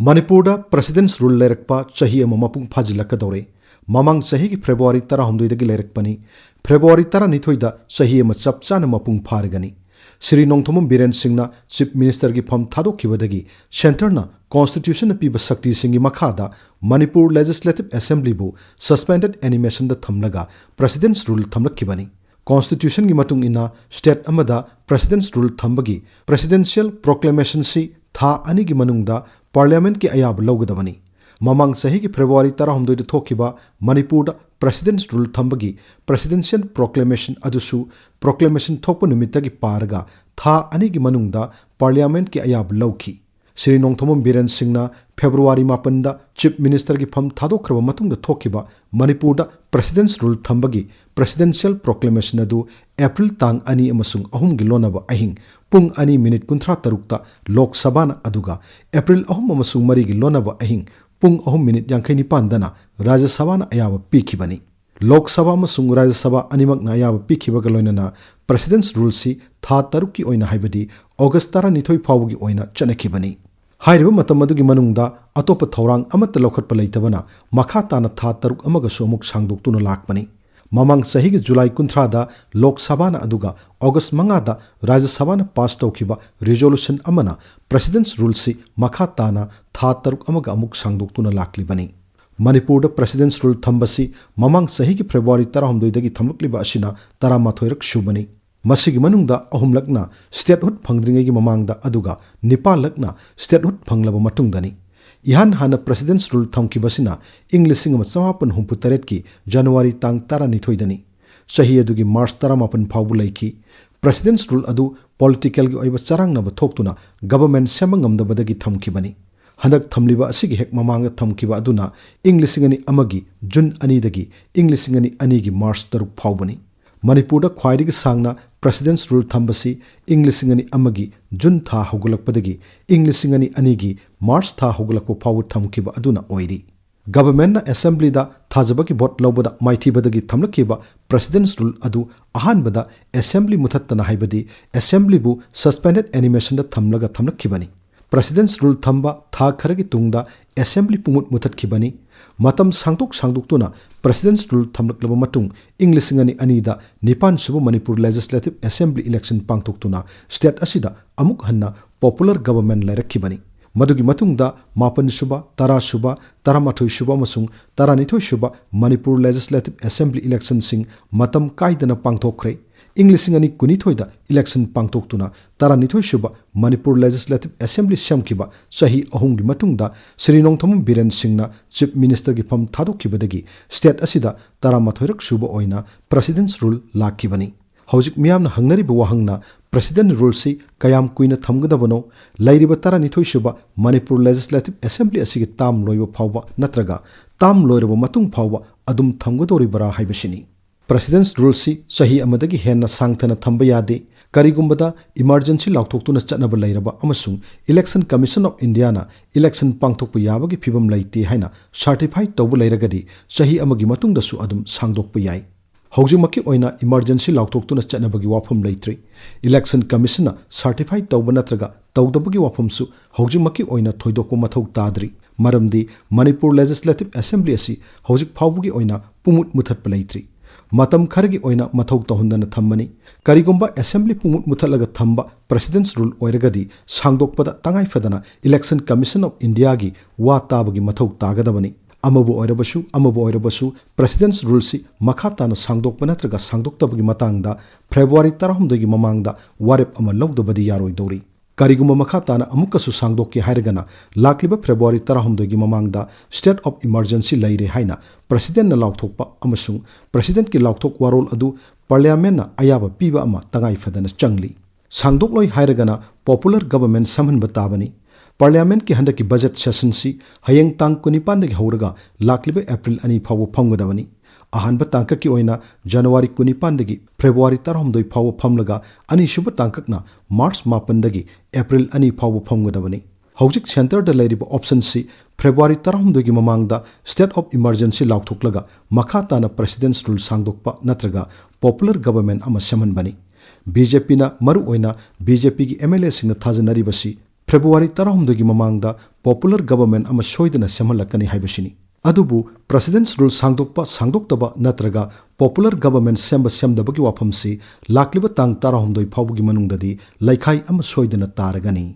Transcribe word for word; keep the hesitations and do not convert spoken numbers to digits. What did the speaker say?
ꯃꯅꯤꯄꯨꯔꯗ President's Rule ꯂꯩꯔꯛꯄ ꯆꯍꯤ ꯑꯃ ꯃꯄꯨꯡ ꯐꯥꯖꯤꯜꯂꯛꯀꯗꯧꯔꯦ꯫ ꯃꯃꯥꯡ ꯆꯍꯤꯒꯤ February ꯇꯔꯥꯍꯨꯝꯗꯣꯏꯗꯒꯤ ꯂꯩꯔꯛꯄꯅꯤ꯫ February ꯇꯔꯥꯅꯤꯊꯣꯏꯗ ꯆꯍꯤ ꯑꯃ ꯆꯞ ꯆꯥꯅ ꯃꯄꯨꯡ ꯐꯥꯔꯒꯅꯤ꯫ ꯁ꯭ꯔꯤ ꯅꯣꯡꯊꯣꯝꯕꯝ ꯕꯤꯔꯦꯟ ꯁꯤꯡꯅ Chief Ministerꯒꯤ ꯐꯝ ꯊꯥꯗꯣꯛꯈꯤꯕꯗꯒꯤ Centreꯅ Constitutionꯅ ꯄꯤꯕ ꯁꯛꯇꯤꯁꯤꯡꯒꯤ ꯃꯈꯥꯗ ꯃꯅꯤꯄꯨꯔ Legislative Assemblyꯕꯨ suspended animationꯗ ꯊꯝꯂꯒ President's Rule ꯊꯝꯂꯛꯈꯤꯕꯅꯤ꯫ Constitutionꯒꯤ ꯃꯇꯨꯡ ꯏꯟꯅ state ꯑꯃꯗ President's Rule ꯊꯝꯕꯒꯤ presidential proclamationꯁꯤ ꯊꯥ ꯑꯅꯤꯒꯤ ꯃꯅꯨꯡꯗ Parliamentꯀꯤ ꯑꯌꯥꯕ ꯂꯧꯒꯗꯕꯅꯤ꯫ ꯃꯃꯥꯡ ꯆꯍꯤꯒꯤ February ꯇꯔꯥꯍꯨꯝꯗꯣꯏꯗ ꯊꯣꯛꯈꯤꯕ ꯃꯅꯤꯄꯨꯔꯗ President's Rule ꯊꯝꯕꯒꯤ presidential proclamation ꯑꯗꯨꯁꯨ proclamation ꯊꯣꯛꯄ ꯅꯨꯃꯤꯠꯇꯒꯤ ꯄꯥꯔꯒ ꯊꯥ ꯑꯅꯤꯒꯤ ꯃꯅꯨꯡꯗ Parliamentꯀꯤ ꯑꯌꯥꯕ ꯂꯧꯈꯤ꯫ ꯁ꯭ꯔꯤ ꯅꯣꯡꯊꯣꯝꯕꯝ ꯕꯤꯔꯦꯟ ꯁꯤꯡꯅ February ꯃꯥꯄꯟꯗ Chief Ministerꯒꯤ ꯐꯝ ꯊꯥꯗꯣꯛꯈ꯭ꯔꯕ ꯃꯇꯨꯡꯗ ꯊꯣꯛꯈꯤꯕ ꯃꯅꯤꯄꯨꯔꯗ President's Rule ꯊꯝꯕꯒꯤ presidential proclamation ꯑꯗꯨ April ꯇꯥꯡ ꯑꯅꯤ ꯑꯃꯁꯨꯡ ꯑꯍꯨꯝꯒꯤ ꯂꯣꯟꯅꯕ ꯑꯍꯤꯡ ꯄꯨꯡ ꯑꯅꯤ minute ꯀꯨꯟꯊ꯭ꯔꯥ ꯇꯔꯨꯛꯇ ꯂꯣꯛ ꯁꯚꯥꯅ, ꯑꯗꯨꯒ April ꯑꯍꯨꯝ ꯑꯃꯁꯨꯡ ꯃꯔꯤꯒꯤ ꯂꯣꯟꯅꯕ ꯑꯍꯤꯡ ꯄꯨꯡ ꯑꯍꯨꯝ minute ꯌꯥꯡꯈꯩ ꯅꯤꯄꯥꯟꯗꯅ ꯔꯥꯖ꯭ꯌ ꯁꯚꯥꯅ ꯑꯌꯥꯕ ꯄꯤꯈꯤꯕꯅꯤ꯫ ꯂꯣꯛ ꯁꯚꯥ ꯑꯃꯁꯨꯡ ꯔꯥꯖ꯭ꯌ ꯁꯚꯥ ꯑꯅꯤꯃꯛꯅ ꯑꯌꯥꯕ ꯄꯤꯈꯤꯕꯒ ꯂꯣꯏꯅꯅ President's Ruleꯁꯤ ꯊꯥ ꯇꯔꯨꯛꯀꯤ ꯑꯣꯏꯅ, ꯍꯥꯏꯕꯗꯤ August ꯇꯔꯥꯅꯤꯊꯣꯏ ꯐꯥꯎꯕꯒꯤ ꯑꯣꯏꯅ ꯆꯠꯅꯈꯤꯕꯅꯤ꯫ ꯍꯥꯏꯔꯤꯕ ꯃꯇꯝ ꯑꯗꯨꯒꯤ ꯃꯅꯨꯡꯗ ꯑꯇꯣꯞꯄ ꯊꯧꯔꯥꯡ ꯑꯃꯠꯇ ꯂꯧꯈꯠꯄ ꯂꯩꯇꯕꯅ ꯃꯈꯥ ꯇꯥꯅ ꯊꯥ ꯇꯔꯨꯛ ꯑꯃꯒꯁꯨ ꯑꯃꯨꯛ ꯁꯥꯡꯗꯣꯛꯇꯨꯅ ꯂꯥꯛꯄꯅꯤ꯫ ꯃꯃꯥꯡ ꯆꯍꯤꯒꯤ July ꯀꯨꯟꯊ꯭ꯔꯥꯗ ꯂꯣꯛ ꯁꯚꯥꯅ, ꯑꯗꯨꯒ August ꯃꯉꯥꯗ ꯔꯥꯖ꯭ꯌ ꯁꯚꯥꯅ pass ꯇꯧꯈꯤꯕ resolution ꯑꯃꯅ President's Ruleꯁꯤ ꯃꯈꯥ ꯇꯥꯅ ꯊꯥ ꯇꯔꯨꯛ ꯑꯃꯒ ꯑꯃꯨꯛ ꯁꯥꯡꯗꯣꯛꯇꯨꯅ ꯂꯥꯛꯂꯤꯕꯅꯤ꯫ ꯃꯅꯤꯄꯨꯔꯗ President's Rule ꯊꯝꯕꯁꯤ ꯃꯃꯥꯡ ꯆꯍꯤꯒꯤ February ꯇꯔꯥꯍꯨꯝꯗꯣꯏꯗꯒꯤ ꯊꯝꯂꯛꯂꯤꯕ ꯑꯁꯤꯅ ꯇꯔꯥꯃꯥꯊꯣꯏꯔꯛ ꯁꯨꯕꯅꯤ꯫ ꯃꯁꯤꯒꯤ ꯃꯅꯨꯡꯗ ꯑꯍꯨꯝꯂꯛꯅ statehood ꯐꯪꯗ꯭ꯔꯤꯉꯩꯒꯤ ꯃꯃꯥꯡꯗ, ꯑꯗꯨꯒ ꯅꯤꯄꯥꯜꯂꯛꯅ statehood ꯐꯪꯂꯕ ꯃꯇꯨꯡꯗꯅꯤ꯫ ꯏꯍꯥꯟ ꯍꯥꯟꯅ President's Rule ꯊꯝꯈꯤꯕꯁꯤꯅ ꯏꯪ ꯂꯤꯁꯤꯡ ꯑꯃ ꯆꯃꯥꯄꯟ ꯍꯨꯝꯐꯨ ꯇꯔꯦꯠꯀꯤ January ꯇꯥꯡ ꯇꯔꯥꯅꯤꯊꯣꯏꯗꯅꯤ꯫ ꯆꯍꯤ ꯑꯗꯨꯒꯤ March ꯇꯔꯥꯃꯥꯄꯟ ꯐꯥꯎꯕ ꯂꯩꯈꯤ꯫ President's Rule ꯑꯗꯨ politicalꯒꯤ ꯑꯣꯏꯕ ꯆꯔꯥꯡꯅꯕ ꯊꯣꯛꯇꯨꯅ government ꯁꯦꯝꯕ ꯉꯝꯗꯕꯗꯒꯤ ꯊꯝꯈꯤꯕꯅꯤ꯫ ꯍꯟꯗꯛ ꯊꯝꯂꯤꯕ ꯑꯁꯤꯒꯤ ꯍꯦꯛ ꯃꯃꯥꯡꯗ ꯊꯝꯈꯤꯕ ꯑꯗꯨꯅ ꯏꯪ ꯂꯤꯁꯤꯡ ꯑꯅꯤ ꯑꯃꯒꯤ June ꯑꯅꯤꯗꯒꯤ ꯏꯪ ꯂꯤꯁꯤꯡ ꯑꯅꯤ ꯑꯅꯤꯒꯤ March ꯇꯔꯨꯛ ꯐꯥꯎꯕꯅꯤ꯫ ꯃꯅꯤꯄꯨꯔꯗ ꯈ꯭ꯋꯥꯏꯗꯒꯤ ꯁꯥꯡꯅ President's Rule ꯊꯝꯕꯁꯤ ꯏꯪ ꯂꯤꯁꯤꯡ ꯑꯅꯤ ꯑꯃꯒꯤ June ꯊꯥ ꯍꯧꯒꯠꯂꯛꯄꯗꯒꯤ ꯏꯪ ꯂꯤꯁꯤꯡ ꯑꯅꯤ ꯑꯅꯤꯒꯤ March ꯊꯥ ꯍꯧꯒꯠꯂꯛꯄ ꯐꯥꯎꯕ ꯊꯝꯈꯤꯕ ꯑꯗꯨꯅ ꯑꯣꯏꯔꯤ꯫ Governmentꯅ Assemblyꯗ ꯊꯥꯖꯕꯒꯤ vote ꯂꯧꯕꯗ ꯃꯥꯏꯊꯤꯕꯗꯒꯤ ꯊꯝꯂꯛꯈꯤꯕ President's Rule ꯑꯗꯨ ꯑꯍꯥꯟꯕꯗ Assembly ꯃꯨꯊꯠꯇꯅ, ꯍꯥꯏꯕꯗꯤ Assemblyꯕꯨ suspended animationꯗ ꯊꯝꯂꯒ ꯊꯝꯂꯛꯈꯤꯕꯅꯤ꯫ President's Rule ꯊꯝꯕ ꯊꯥ ꯈꯔꯒꯤ ꯇꯨꯡꯗ Assembly ꯄꯨꯡꯃꯨꯠ ꯃꯨꯊꯠꯈꯤꯕꯅꯤ꯫ ꯃꯇꯝ ꯁꯥꯡꯗꯣꯛ ꯁꯥꯡꯗꯣꯛꯇꯨꯅ President's Rule ꯊꯝꯂꯛꯂꯕ ꯃꯇꯨꯡ, ꯏꯪ ꯂꯤꯁꯤꯡ ꯑꯅꯤ ꯑꯅꯤꯗ ꯅꯤꯄꯥꯟ ꯁꯨꯕ ꯃꯅꯤꯄꯨꯔ Legislative Assembly election ꯄꯥꯡꯊꯣꯛꯇꯨꯅ state ꯑꯁꯤꯗ ꯑꯃꯨꯛ ꯍꯟꯅ popular government ꯂꯩꯔꯛꯈꯤꯕꯅꯤ꯫ ꯃꯗꯨꯒꯤ ꯃꯇꯨꯡꯗ ꯃꯥꯄꯟ ꯁꯨꯕ, ꯇꯔꯥ ꯁꯨꯕ, ꯇꯔꯥꯃꯥꯊꯣꯏ ꯁꯨꯕ ꯑꯃꯁꯨꯡ ꯇꯔꯥꯅꯤꯊꯣꯏ ꯁꯨꯕ ꯃꯅꯤꯄꯨꯔ Legislative Assembly electionꯁꯤꯡ ꯃꯇꯝ ꯀꯥꯏꯗꯅ ꯄꯥꯡꯊꯣꯛꯈ꯭ꯔꯦ꯫ ꯏꯪ ꯂꯤꯁꯤꯡ ꯑꯅꯤ ꯀꯨꯟꯅꯤꯊꯣꯏꯗ election ꯄꯥꯡꯊꯣꯛꯇꯨꯅ ꯇꯔꯥꯅꯤꯊꯣꯏ ꯁꯨꯕ ꯃꯅꯤꯄꯨꯔ Legislative Assembly ꯁꯦꯝꯈꯤꯕ ꯆꯍꯤ ꯑꯍꯨꯝꯒꯤ ꯃꯇꯨꯡꯗ ꯁ꯭ꯔꯤ ꯅꯣꯡꯊꯣꯝꯕꯝ ꯕꯤꯔꯦꯟ ꯁꯤꯡꯅ Chief Ministerꯒꯤ ꯐꯝ ꯊꯥꯗꯣꯛꯈꯤꯕꯗꯒꯤ state ꯑꯁꯤꯗ ꯇꯔꯥꯃꯥꯊꯣꯏꯔꯛ ꯁꯨꯕ ꯑꯣꯏꯅ President's Rule ꯂꯥꯛꯈꯤꯕꯅꯤ꯫ ꯍꯧꯖꯤꯛ ꯃꯤꯌꯥꯝꯅ ꯍꯪꯅꯔꯤꯕ ꯋꯥꯍꯪꯅ President Ruleꯁꯤ ꯀꯌꯥꯝ ꯀꯨꯏꯅ ꯊꯝꯒꯗꯕꯅꯣ, ꯂꯩꯔꯤꯕ ꯇꯔꯥꯅꯤꯊꯣꯏ ꯁꯨꯕ ꯃꯅꯤꯄꯨꯔ Legislative Assembly ꯑꯁꯤꯒꯤ term ꯂꯣꯏꯕ ꯐꯥꯎꯕ ꯅꯠꯇ꯭ꯔꯒ term ꯂꯣꯏꯔꯕ ꯃꯇꯨꯡ ꯐꯥꯎꯕ ꯑꯗꯨꯝ ꯊꯝꯒꯗꯧꯔꯤꯕꯔꯥ ꯍꯥꯏꯕꯁꯤꯅꯤ꯫ President's Ruleꯁꯤ ꯆꯍꯤ ꯑꯃꯗꯒꯤ ꯍꯦꯟꯅ ꯁꯥꯡꯊꯅ ꯊꯝꯕ ꯌꯥꯗꯦ꯫ ꯀꯔꯤꯒꯨꯝꯕꯗ emergency ꯂꯥꯎꯊꯣꯛꯇꯨꯅ ꯆꯠꯅꯕ ꯂꯩꯔꯕ ꯑꯃꯁꯨꯡ Election Commission of Indiaꯅ election ꯄꯥꯡꯊꯣꯛꯄ ꯌꯥꯕꯒꯤ ꯐꯤꯚꯝ ꯂꯩꯇꯦ ꯍꯥꯏꯅ certify ꯇꯧꯕ ꯂꯩꯔꯒꯗꯤ, ꯆꯍꯤ ꯑꯃꯒꯤ ꯃꯇꯨꯡꯗꯁꯨ ꯑꯗꯨꯝ ꯁꯥꯡꯗꯣꯛꯄ ꯌꯥꯏ꯫ ꯍꯧꯖꯤꯛꯃꯛꯀꯤ ꯑꯣꯏꯅ emergency ꯂꯥꯎꯊꯣꯛꯇꯨꯅ ꯆꯠꯅꯕꯒꯤ ꯋꯥꯐꯝ ꯂꯩꯇ꯭ꯔꯤ꯫ Election Commissionꯅ certify ꯇꯧꯕ ꯅꯠꯇ꯭ꯔꯒ ꯇꯧꯗꯕꯒꯤ ꯋꯥꯐꯝꯁꯨ ꯍꯧꯖꯤꯛꯃꯛꯀꯤ ꯑꯣꯏꯅ ꯊꯣꯏꯗꯣꯛꯄ ꯃꯊꯧ ꯇꯥꯗ꯭ꯔꯤ, ꯃꯔꯝꯗꯤ ꯃꯅꯤꯄꯨꯔ Legislative Assembly ꯑꯁꯤ ꯍꯧꯖꯤꯛ ꯐꯥꯎꯕꯒꯤ ꯑꯣꯏꯅ ꯄꯨꯡꯃꯨꯠ ꯃꯨꯊꯠꯄ ꯂꯩꯇ꯭ꯔꯤ꯫ ꯃꯇꯝ ꯈꯔꯒꯤ ꯑꯣꯏꯅ ꯃꯊꯧ ꯇꯧꯍꯟꯗꯅ ꯊꯝꯕꯅꯤ꯫ ꯀꯔꯤꯒꯨꯝꯕ Assembly ꯄꯨꯡꯃꯨꯠ ꯃꯨꯊꯠꯂꯒ ꯊꯝꯕ President's Rule ꯑꯣꯏꯔꯒꯗꯤ, ꯁꯥꯡꯗꯣꯛꯄꯗ ꯇꯉꯥꯏ ꯐꯗꯅ Election Commission of Indiaꯒꯤ ꯋꯥ ꯇꯥꯕꯒꯤ ꯃꯊꯧ ꯇꯥꯒꯗꯕꯅꯤ꯫ ꯑꯃꯕꯨ ꯑꯣꯏꯔꯕꯁꯨ, ꯑꯃꯕꯨ ꯑꯣꯏꯔꯕꯁꯨ, President's Ruleꯁꯤ ꯃꯈꯥ ꯇꯥꯅ ꯁꯥꯡꯗꯣꯛꯄ ꯅꯠꯇ꯭ꯔꯒ ꯁꯥꯡꯗꯣꯛꯇꯕꯒꯤ ꯃꯇꯥꯡꯗ February ꯇꯔꯥꯍꯨꯝꯗꯣꯏꯒꯤ ꯃꯃꯥꯡꯗ ꯋꯥꯔꯦꯞ ꯑꯃ ꯂꯧꯗꯕꯗꯤ ꯌꯥꯔꯣꯏꯗꯧꯔꯤ꯫ ꯀꯔꯤꯒꯨꯝꯕ ꯃꯈꯥ ꯇꯥꯅ ꯑꯃꯨꯛꯀꯁꯨ ꯁꯥꯡꯗꯣꯛꯀꯦ ꯍꯥꯏꯔꯒꯅ, ꯂꯥꯛꯂꯤꯕ February ꯇꯔꯥꯍꯨꯝꯗꯣꯏꯒꯤ ꯃꯃꯥꯡꯗ state of emergency ꯂꯩꯔꯦ ꯍꯥꯏꯅ Presidentꯅ ꯂꯥꯎꯊꯣꯛꯄ ꯑꯃꯁꯨꯡ Presidentꯀꯤ ꯂꯥꯎꯊꯣꯛ ꯋꯥꯔꯣꯜ ꯑꯗꯨ Parliamentꯅ ꯑꯌꯥꯕ ꯄꯤꯕ ꯑꯃ ꯇꯉꯥꯏ ꯐꯗꯅ ꯆꯪꯂꯤ꯫ ꯁꯥꯡꯗꯣꯛꯂꯣꯏ ꯍꯥꯏꯔꯒꯅ popular government ꯁꯦꯝꯍꯟꯕ ꯇꯥꯕꯅꯤ꯫ Parliamentꯀꯤ ꯍꯟꯗꯛꯀꯤ budget sessionꯁꯤ ꯍꯌꯦꯡ ꯇꯥꯡ ꯀꯨꯟꯅꯤꯄꯥꯟꯗꯒꯤ ꯍꯧꯔꯒ ꯂꯥꯛꯂꯤꯕ April ꯑꯅꯤ ꯐꯥꯎꯕ ꯐꯝꯒꯗꯕꯅꯤ꯫ ꯑꯍꯥꯟꯕ ꯇꯥꯡꯀꯛꯀꯤ ꯑꯣꯏꯅ January ꯀꯨꯟꯅꯤꯄꯥꯟꯗꯒꯤ February ꯇꯔꯥꯍꯨꯝꯗꯣꯏ ꯐꯥꯎꯕ ꯐꯝꯂꯒ, ꯑꯅꯤꯁꯨꯕ ꯇꯥꯡꯀꯛꯅ March ꯃꯥꯄꯟꯗꯒꯤ April ꯑꯅꯤ ꯐꯥꯎꯕ ꯐꯝꯒꯗꯕꯅꯤ꯫ ꯍꯧꯖꯤꯛ centreꯗ ꯂꯩꯔꯤꯕ optionꯁꯤ February ꯇꯔꯥꯍꯨꯝꯗꯣꯏꯒꯤ ꯃꯃꯥꯡꯗ state of emergency ꯂꯥꯎꯊꯣꯛꯂꯒ ꯃꯈꯥ ꯇꯥꯅ President's Rule ꯁꯥꯡꯗꯣꯛꯄ ꯅꯠꯇ꯭ꯔꯒ popular government ꯑꯃ ꯁꯦꯝꯍꯟꯕꯅꯤ꯫ BJPꯅ ꯃꯔꯨꯑꯣꯏꯅ BJPꯒꯤ MLAꯁꯤꯡꯅ ꯊꯥꯖꯅꯔꯤꯕꯁꯤ ꯐꯦꯕ꯭ꯔꯨꯋꯥꯔꯤ ꯇꯔꯥꯍꯨꯝꯗꯣꯏꯒꯤ ꯃꯃꯥꯡꯗ popular government ꯑꯃ ꯁꯣꯏꯗꯅ ꯁꯦꯝꯍꯜꯂꯛꯀꯅꯤ ꯍꯥꯏꯕꯁꯤꯅꯤ꯫ ꯑꯗꯨꯕꯨ President's Rule ꯁꯥꯡꯗꯣꯛꯄ ꯁꯥꯡꯗꯣꯛꯇꯕ ꯅꯠꯇ꯭ꯔꯒ popular government ꯁꯦꯝꯕ ꯁꯦꯝꯗꯕꯒꯤ ꯋꯥꯐꯝꯁꯤ ꯂꯥꯛꯂꯤꯕ ꯇꯥꯡ ꯇꯔꯥꯍꯨꯝꯗꯣꯏ ꯐꯥꯎꯕꯒꯤ ꯃꯅꯨꯡꯗꯗꯤ ꯂꯩꯈꯥꯏ ꯑꯃ ꯁꯣꯏꯗꯅ ꯇꯥꯔꯒꯅꯤ꯫